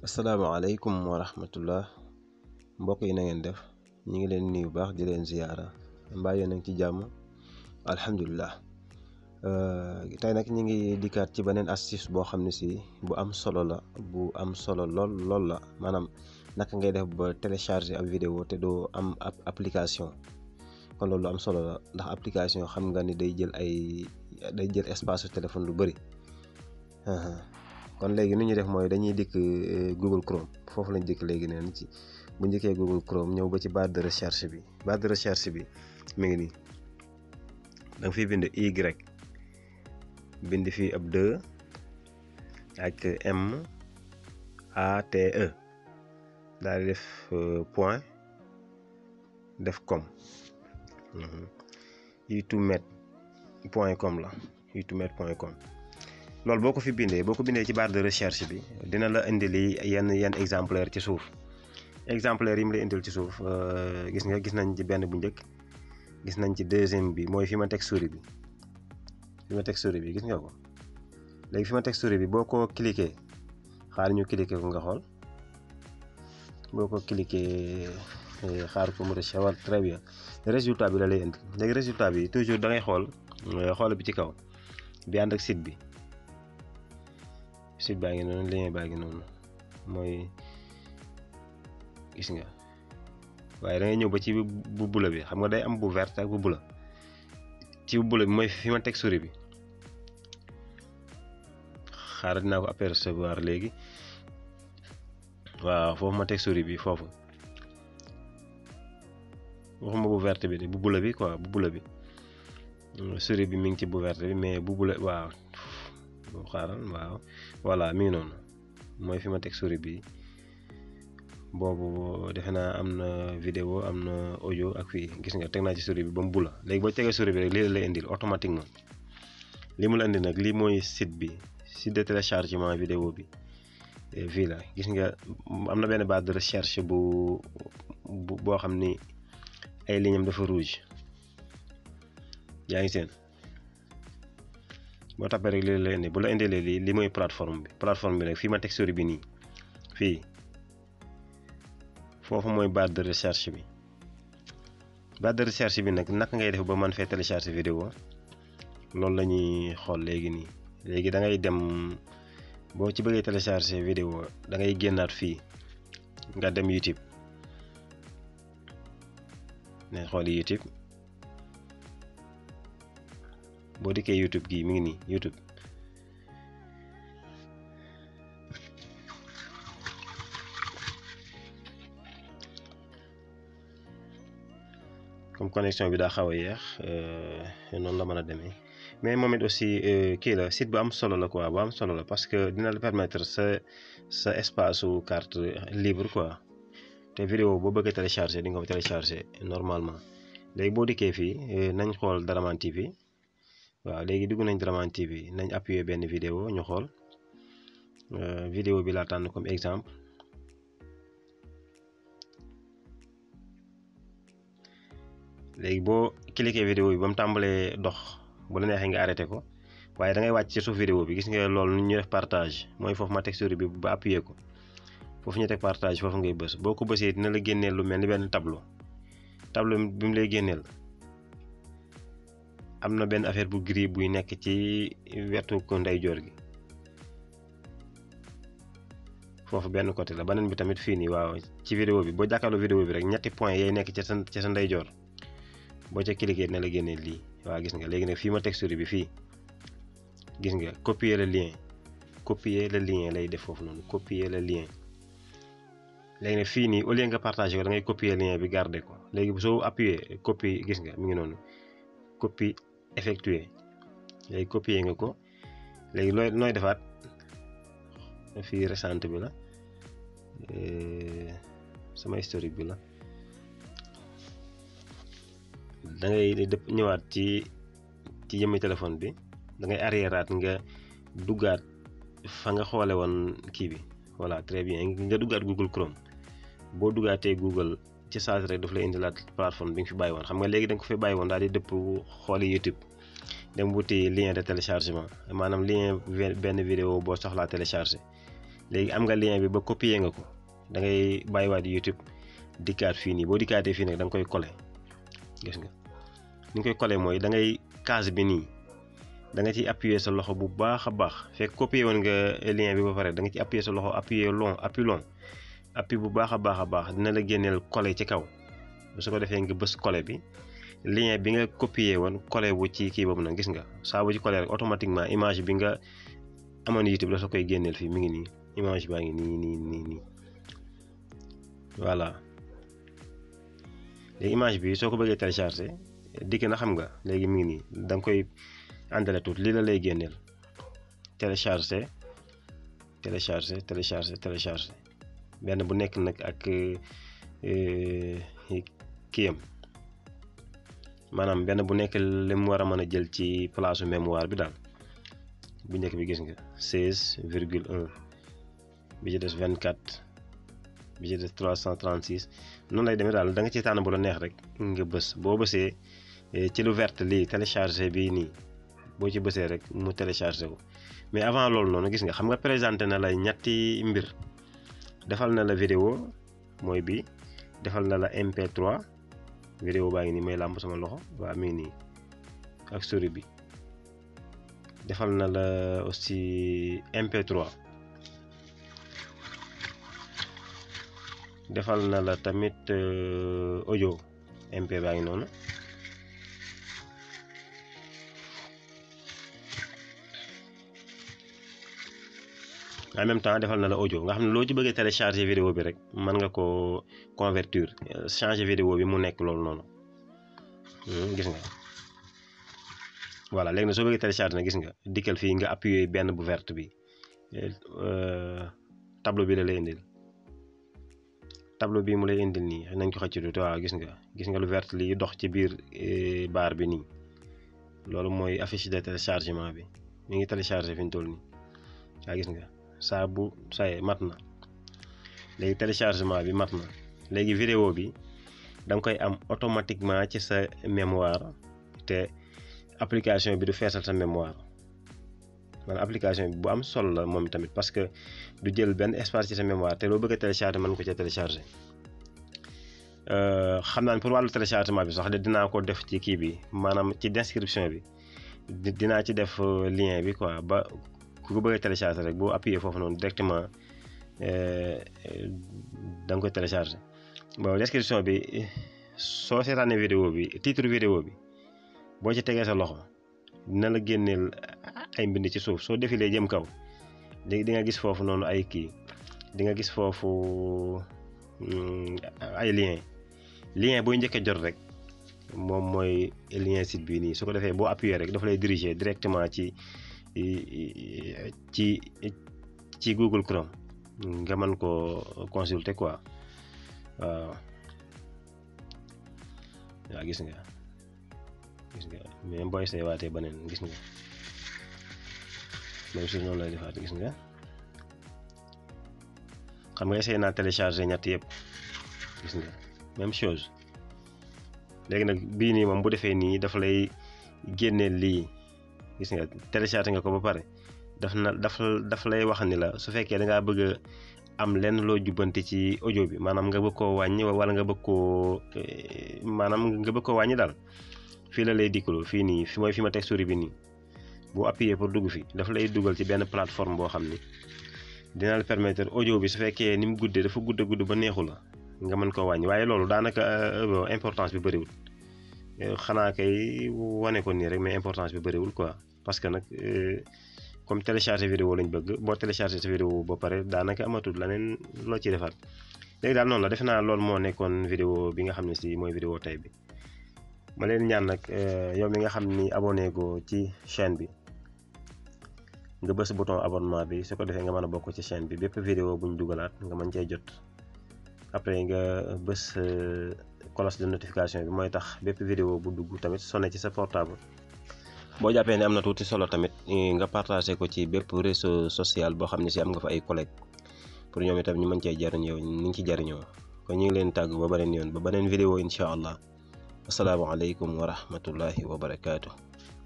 asalaamaaleykum wa rahmatullah mbokk yi na ngeen def ñi ngi leen nuyu baax di leen ziyaara mbaa yéen a ngi ci jàmm alhamdulilah. Tey nag ñi ngi dikkaat ci beneen astuce boo xam ne si bu am solo la bu am solo lool la maanaam naka ngay def ba télécharger ab vidéo te doo am ab application. kon loolu am solo la ndax application xam nga ni day jël espace su téléphone lu bëri. kon léegi nu ñuy def mooy dañuy dikk Google Chrome foofu lañ dikk léegi neen ci bu njëkkee Google Chrome ñëw ba ci barre de recherche bi mi ngi nii da nga fiy bind Y bind fii ab 2 ak MATE daal di def point def com youtubemed.com la youtubemed.com. loolu boo ko bindee ci barre de recherche bi dina la indil yenn exemplaire ci suuf exemplaire yi mu lay indil ci suuf gis nañ ci benn bu njëkk gis nañ ci deuxième bi mooy fi ma teg souris bi gis nga ko léegi fi ma teg souris bi boo ko cliquer xaar ñu cliquer ko nga xool boo ko cliquer xaar ko mu recherche très bien résultat bi la lay indi léegi résultat bi toujours da ngay xool bi ci kaw bi ànd ak site bi. site baa ngi noonu lien baa ngi noonu mooy gis nga waaye da ngay ñëw ba ci bu bula bi xam nga day am bu vert ak bu bula ci bu bula bi mooy fi ma teg souris bi xaaral dinaa ko apercevoir léegi waaw foofu ma teg souris bi foofu waxuma bu vert bi de bu bula bi quoi bu bula bi souris bi mi ngi ci bu vert bi mais bu bula waaw xaaral waaw voilà mi ngi noonu mooy fi ma teg souris bi boobu defe naa am na vidéo am na audio ak fii gis nga teg naa ci souris bi ba mu bula léegi boo tegee souris bi rek lii la lay indil automatiquement li mu la indi nag lii mooy site de téléchargement vidéo bi fii la gis nga am na benn barre de recherche boo xam ni ay lignam dafa rouge yaa ngi seen boo tapee rek lii la indi bu la indee lii mooy plateforme bi nag fii ma teg souris bi nii fii foofu mooy barre de recherche bi nag naka ngay def ba mën fee télécharger vidéo loolu la ñuy xool léegi nii léegi da ngay dem boo ci bëggee télécharger vidéo da ngay génnaat fii nga dem YouTube ne xool YouTube boo dikkee YouTube gii mi ngi nii YouTube comme connexion bi daa xaw a yeex noonu la mën a demee mais moom it aussi kii la site bu am solo la quoi bu am solo la parce que dina la permettre sa espace su carte libre quoi te vidéo boo bëggee télécharger di nga ko télécharger normalement léegi boo dikkee fii nañ xool Daraman TV. waaw léegi dugg nañ Daraman TV nañ appuyer benn vidéo ñu xool vidéo bi laa tànn comme exemple léegi boo cliquer vidéo bi ba mu tàmbalee dox bu la neexee nga arrêté ko waaye da ngay wàcc ci suuf vidéo bi gis nga loolu nu ñu def partage mooy foofu ma teg souris bi ba appuyer ko foofu ñu teg partage foofu ngay bës boo ko bësee dina la génneel lu mel ni benn tableau bi mu lay génneel. am na benn affaire bu gris buy nekk ci wetu ko ndeyjoor gi foofu benn côté la beneen bi tamit fii nii waaw ci vidéo bi boo jàkkaarloo vidéo bi rek ñetti point yay nekk ca sa ndeyjoor boo ca cliquer dina la génnee lii waaw gis nga léegi nag fii ma teg souris bi fii gis nga copier le lien lay def foofu noonu copier le lien léegi nag fii nii au lieu nga partager ko da ngay copier lien bi garder ko léegi soo appuyer copie gis nga mi ngi noonu copie effectué léegi copier nga ko léegi nooy defaat fii récente bi la sama historique bi la da ngay ñëwaat ci jëmmi téléphone bi da ngay arriéraat nga duggaat fa nga xoole woon kii bi voilà très bien nga duggaat Google Chrome boo duggaatee Google ci saasi rek daf lay indilaat plateforme bi nga fi bàyyi woon xam nga léegi da nga ko fi bàyyi woon daal di dëpp xooli YouTube dem wuti lien de téléchargement maanaam lien benn vidéo boo soxlaa télécharger léegi am nga lien bi ba copier nga ko da ngay bàyyiwaat YouTube dikkaat fii nii boo dikkaatee fii nag da nga koy coller gis nga ni nga koy coller mooy da ngay case bi nii da nga ci appuyer sa loxo bu baax a baax fekk copier woon nga lien bi ba pare da nga ci appuyer sa loxo appui bu baax a baax dina la génneel coller ci kaw su ko defee nga bës coller bi lien bi nga copier woon coller wu ci kii boobu nag gis nga saa bu ci coller rek automatiquement image bi nga amoon YouTube la soo koy génneel fii mi ngi nii image baa ngi nii voilà léegi image bi soo ko bëggee télécharger dikk na xam nga léegi mi ngi nii da nga koy àndale tuut lii la lay génneel télécharger benn bu nekk nag ak kiyam maanaam benn bu nekk li mu war a mën a jël ci place mémoire bi daal bu njëkk bi gis nga 16,1 bi ci des 24 bi ci des 336 noonu lay demee daal da nga ci tànn bu la neex rek nga bës boo bësee ci lu vert lii télécharger bii nii boo ci bësee rek mu télécharger ko mais avant loolu noonu gis nga xam nga présenté na la ñetti mbir defal na la vidéo mooy bi defal na la MP3 vidéo baa ngi nii may làmb sama loxo waa mi ngi nii ak souris bi defal na la aussi MP3 defal na la tamit audio MP baa ngi noonu en même temps defal na la audio nga xam ne loo ci bëggee télécharger vidéo bi rek mën nga ko convertir changer vidéo bi mu nekk loolu noonu gis nga voilà léegi nag soo bëggee télécharger na gis nga dikkal fii nga appuyer benn bu verte bi tableau bi la lay indil tableau bi mu lay indil nii nañ ko xëcc tuuti waaw gis nga lu vert li dox ci biir barre bi nii loolu mooy affiche de téléchargement bi mi ngi télécharger fi ñu toll nii waa gis nga saa bu saye mat na léegi téléchargement bi mat na léegi vidéo bi da nga koy am automatiquement ci sa mémoire te application bi du feesal sa mémoire man application bi bu am solo la moom tamit parce que du jël benn espace ci sa mémoire te loo bëgg a télécharger mën ko ca télécharger xam naa ne pour wàllu téléchargement bi sax de dinaa ko def ci kii bi maanaam ci description bi dinaa ci def lien bi quoi ba ku ko bëgg a télécharger rek boo appuyer foofu noonu directement da nga koy télécharger bon description bi soo seetaanee vidéo bi titre vidéo bi boo ci tegee sa loxo dina la génneel ay mbind ci suuf soo défilee jëm kaw léegi di nga gis foofu noonu ay kii di nga gis foofu ay lien booy njëkk a jot rek moom mooy lien site bii nii su ko defee boo appuyer rek dafa lay diriger directement ci Google Chrome nga mën ko consulter quoi waaw gis nga mais boo essayé waatee beneen gis nga même si noonu lay defaat gis nga xam nga essayé naa télécharger ñett yëpp gis nga même chose léegi nag bii nii moom bu defee nii dafa lay génneel lii gis nga télécharger nga ko ba pare daf lay wax ni la su fekkee da ngaa bëgg a am lenn loo jubbanti ci audio bi maanaam nga bëgg koo wàññi wala nga bëgg koo wàññi daal fii la lay dikkaloo fii nii fi mooy fi ma teg souris bi nii boo appuyer pour dugg fi dafa lay dugal ci benn plateforme boo xam ni dina la permettre audio bi su fekkee ni mu guddee dafa gudd ba neexu la nga mën koo wàññi waaye loolu daanaka importance bi bëriwul xanaa kay wane ko nii rek mais importance bi bëriwul quoi parce que nag comme télécharger vidéo lañ bëgg boo télécharger sa vidéo ba pare daanaka amatul leneen loo ciy defaat léegi daal noonu la defe naa loolu moo nekkoon vidéo bi nga xam ne si mooy vidéo tey bi ma leen ñaan nag yow mi nga xam ni abonné go ci chaîne bi nga bës bouton abonnement bi su ko defee nga mën a bokk ci chaîne bi bépp vidéo buñ dugalaat nga mën cee jot après nga bës cloche de notification bi mooy tax bépp vidéo bu dugg tamit sonné ci sa portable boo jàppee ne am na tuuti solo tamit nga partagé ko ci bépp réseau social boo xam ne si am nga fa ay collègues pour ñoom itam ñu mën cee jariñoo ni ñu ci jariñoo kon ñu ngi leen tàggu ba beneen yoon ba beneen vidéo incha allah asalaamaaleykum wa rahmatullahi wa barakaatu.